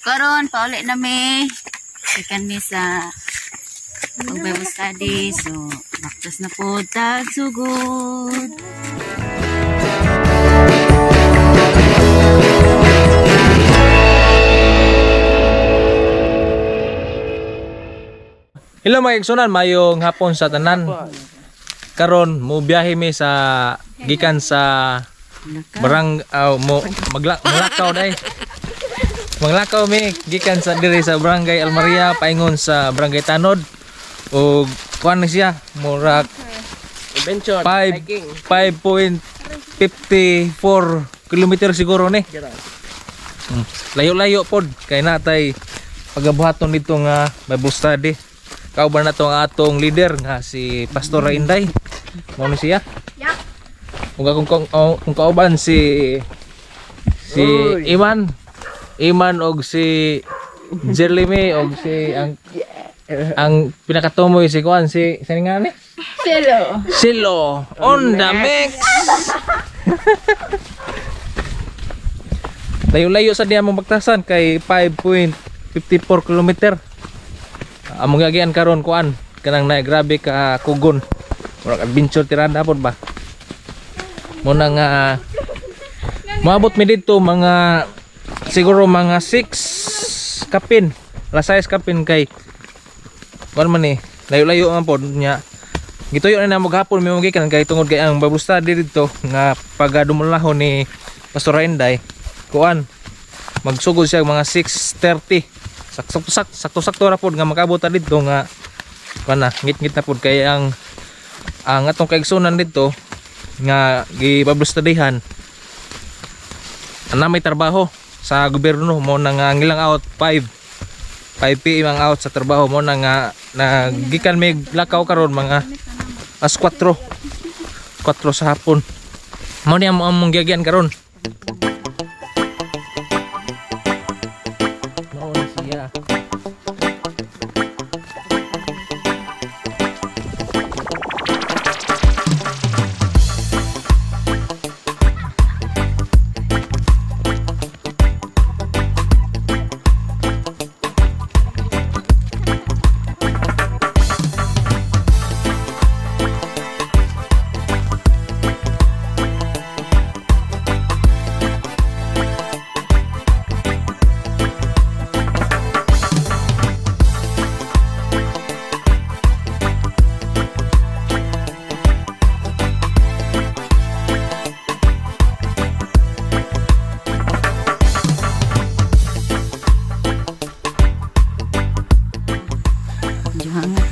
Karon pauli na mi. Ikan mi sa Bible study. So baktas na po tagsugod. Hello mga igsunan, mayong hapon sa tanan. Karon mo biyahe mi sa gikan sa barang mo maglakaw dai. Maglakaw mi gikan sa diri sa Barangay Almaria paingon sa Barangay Tanod. Og kuan ni siya murag adventure 5.54 kilometer siguro ni. Layo-layo pod kay natay pagabuhaton dito nga Bible study. Kauban na to ang atong leader nga si Pastor Inday. Mao ni siya. Ug akong kung kauban si Iman, Iman og si Jerlime og si ang pinakatumoy si kuan si sino nga ni? Silo. Silo on the mix. Layo-layo sa diya mong bagtasan kay 5.54 kilometer. Among gagian karon kuan kanang na grabe ka kugon. Murag adventure tirada pod ba. Muna nga moabot mi didto mga siguro mga 6 kapin. Alas 6 kapin kay kuan man ni layo-layo man pod nya. Gituyo na namo gahapon mi gikan kay tungod kay ang Bible study didto nga pagadumulahon ni Pastor Inday kuan magsugod siya mga 6:30. Sakto-sakto ra pod nga makabot ta didto nga kuan na ngit-ngit na pod kay ang atong kaigsunan didto nga gi-Bible studyhan ana may trabaho sa gobyerno mo na nga ang ilang out 5 PM ang out sa trabaho mo na nga nagikan may lakaw karon mga alas 4 sa hapon mo ni among giagyan karon.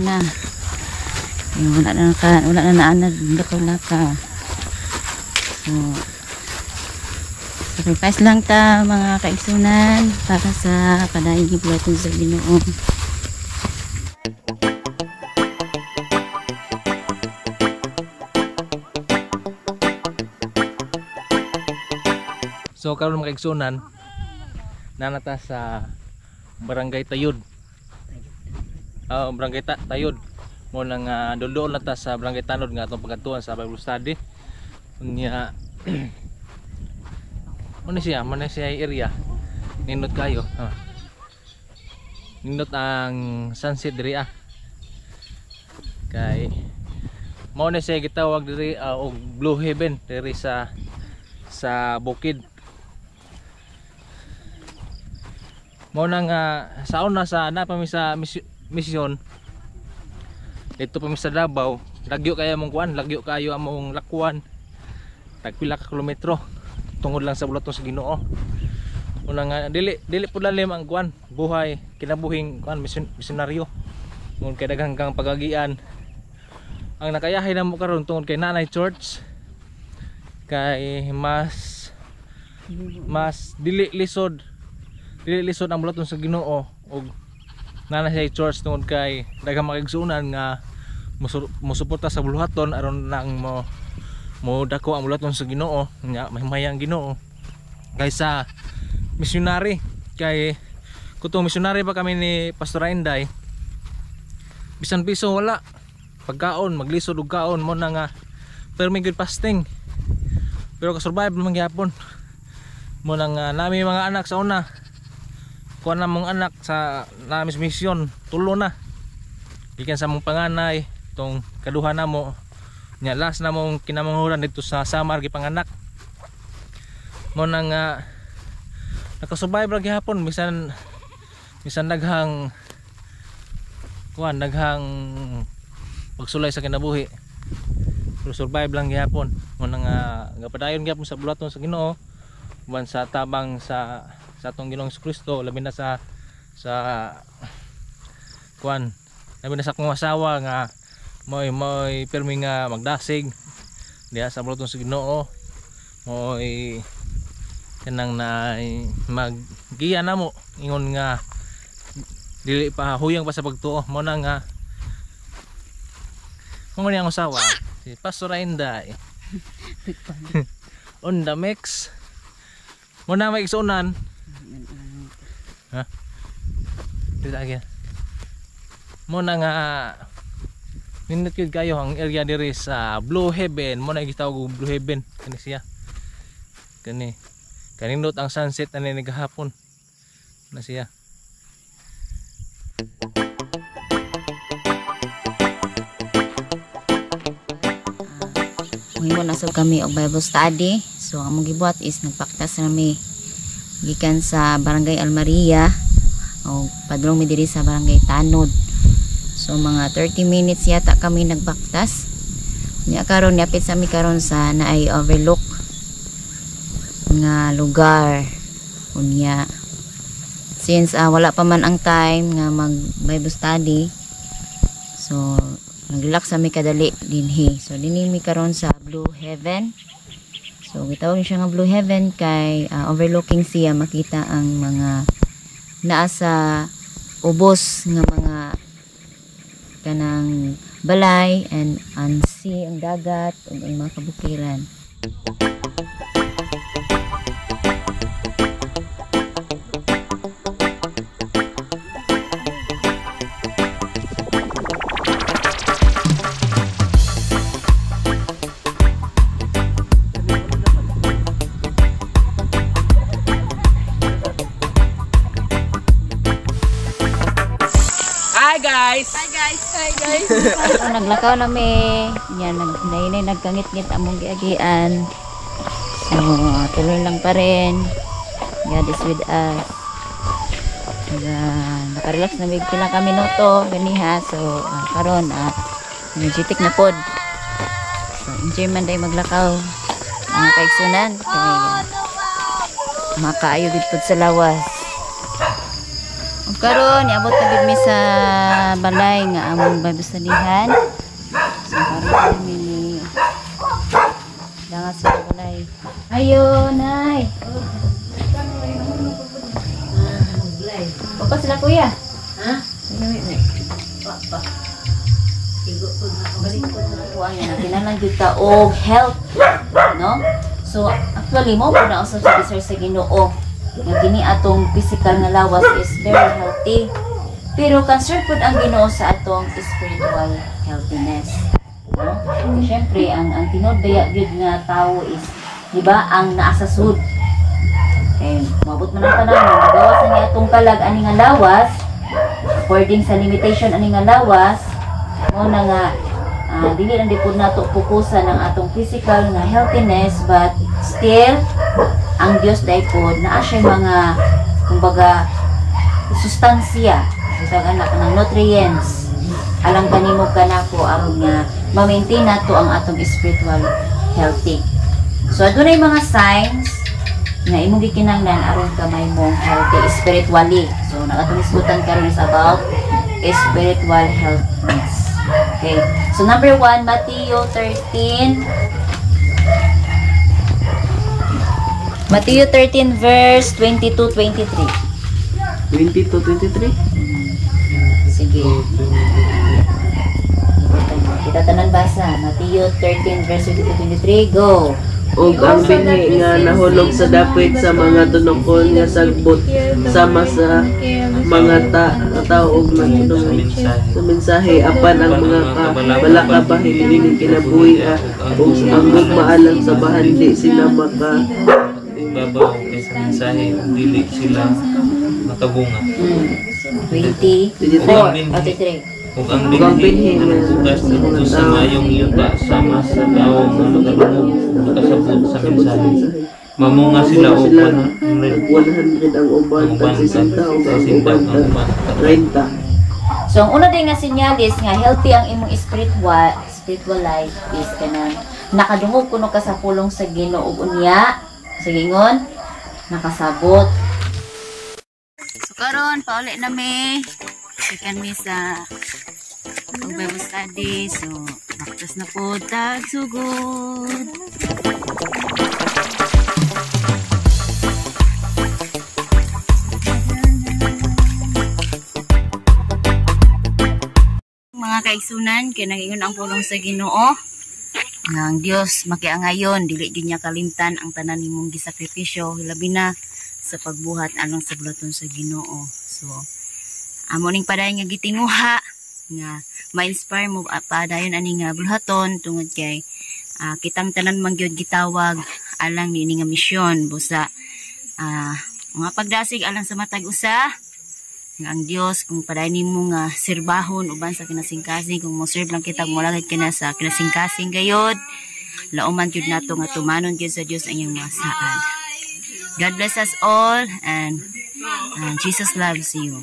Na. Wala na ka, wala na naanad lakaw-lakaw. So sacrifice lang ta mga kaigsunan para sa padayon nga buhaton sa Ginoo. So karon mga kaigsunan, nanata sa Barangay Tayod. Barangay Tayod mo nang duldoon na ta sa Barangay Tanod nga atong pagkatuan sa Bible study. Unya mo ni siya area. Nindot kayo. Nindot ang sunset diri ah. Kay mao ni siya gitawag diri og Blue Heaven diri sa bukid. Mao nang sa una sa na pa mi sa misyon dito pa mi sa Davao, lagyo kayo among kuan, lagyo kayo among lakwan, tagpila ka kilometro tungod lang sa bulaton sa Ginoo. Una nga dili pud lalim ang kuan, buhay kinabuhing kuan misyonaryo. Ngun kay daghang kang pagagian. Ang nakayahay namo karon tungod kay nanay church kay mas dili lisod ang bulaton sa Ginoo og nana siya church tungod kay daghang makigsuonan nga musuporta sa buluhaton aron nang mo dako ang buluhaton sa Ginoo nya mahimaya ang Ginoo kaysa missionary. Kay kutong missionary pa kami ni Pastor Inday, bisan piso wala, pagkaon maglisod og kaon mo na nga permi good fasting pero kasurvive man gyapon mo na nga nami mga anak sa una. Kuan na mong anak sa namis mission, tulo na. Gikan sa mong panganay, tong kaduha na mo. Nya last na mong kinamanguran dito sa Samar gipanganak. Mo nang nakasurvive ra gihapon bisan bisan daghang kuan, daghang pagsulay sa kinabuhi. Pero survive lang gihapon. Mo nang gapadayon gihapon sa bulaton sa Ginoo, uban sa tabang sa atong Ginoong Kristo, labi na sa kuan, labi na sa akong asawa nga mo'y pirmi nga magdasig diha sa bulaton sa Ginoo, mo'y kanang na maggiya namo ingon nga dili pa huyang pa sa pagtuo. Mo na nga mo ni ang asawa si Pastor Inday on the mix. Mo na may igsuonan. Ha? Dito again. Mo na nga nindot gyud kayo ang area diri sa Blue Heaven. Mo na gitawag og Blue Heaven kani siya. Kani kanindot ang sunset ani nagahapon na siya. Muhimo na sab kami og Bible study. So ang among gibuhat is nagpaktas rami gikan sa Barangay Almaria o padulong mi diri sa Barangay Tanod. So mga 30 minutes yata kami nagbaktas. Nya karon niapit sa mi karon sa naay overlook nga lugar. Unya since wala pa man ang time nga mag Bible study, so nagrelax kami kadali dinhi. So dinhi mi karon sa Blue Heaven. So gitawag siya nga Blue Heaven kay overlooking siya, makita ang mga naa sa ubos nga mga kanang balay and ang sea, ang dagat ug ang mga kabukiran. Hi guys. Hi guys! Hi guys! So, naglakaw na mi. Yan, nainay nagkangit-ngit among giagian. So, tuloy lang pa rin. God is with us. Ayan, nakarelax na mig pila ka minuto ganiha. So, karon energetic na pod. So, enjoy man day maglakaw mga kaigsunan kay makaayo gid pod sa lawas. Ug karon niabot na gid mi sa balay nga among Bible studyhan. So karon kami ni dangat sa balay. Ayo, nay. Papa sila kuya. Ha? Pa. Kinahanglan gyud ta og health, no? So actually mo pud na usab sa desire sa Ginoo nga kini atong physical nga lawas is very healthy. Pero concerned pud ang Ginoo sa atong spiritual healthiness, no? Kasi syempre ang tinuod baya gyud nga tawo is, di ba, ang naa sa sud. Eh, mabot man ang panahon, magawas na niya atong kalag ani nga lawas, according sa limitation ani nga lawas, mao na nga dili lang di pud nato fokusan ang atong physical nga healthiness, but still ang Dios dai pod naa siya mga kumbaga sustansya, bitag anak ng nutrients alang kanimo kanako aron nga ma-maintain nato ang atong spiritual healthy. So adunay mga signs nga imong gikinahanglan aron ka mahimong healthy spiritually. So nakatong isgutan karon is about spiritual healthiness. Okay. So number 1, Mateo 13. Mateo 13 verse 22-23. 22-23? Sige. Kita tanan basa. Mateo 13 verse 22-23. Go. Og ang binhi nga nahulog sa dapit sa mga tunokon nga sagbot sama sa mga tao og nagtudong sa mensahe, apan ang mga balaka bahin kinabuhi ug ang gugma alang sa bahandi sila maka Babaw. sa mensahe ug dili sila makabunga. 24, Ug ang binhi, 23. ug ang Ug ang binhi binhi nga nga nagbugas didto sa maayong yuta sama sa tawo nga nakadungog ug nakasabot sa mensahe. Mamunga sila og 100 100 ang uban, ang uban, tag 60 ug ang 60 uban ang tag uban 30. So ang una din nga sinyalis nga healthy ang imong spiritual spiritual life is kanang nakadungog kuno ka sa pulong sa Ginoo ug unya sa gingon nakasabot. So karon pauli na mi. Sikan mi sa pag Bible study. So baktas na po tag sugod. Mga kaigsunan, kay nangingon ang pulong sa Ginoo nga ang Dios makiangayon, dili gyud niya kalimtan ang tanan nimong gisakripisyo, hilabi na sa pagbuhat alang sa bulaton sa Ginoo. So amo ning padayon nga gitinguha nga ma-inspire mo padayon ani nga buluhaton tungod kay kitang tanan man gyud gitawag alang niini nga misyon, busa mga pagdasig alang sa matag usa nga ang Dios kung padayon nimo nga serbahon uban sa kinasingkasing, kung mo serve lang kita, molagad kina sa kinasingkasing gayod, lauman gyud nato nga tumanon gyud sa Dios ang iyang mga saad. God bless us all and Jesus loves you.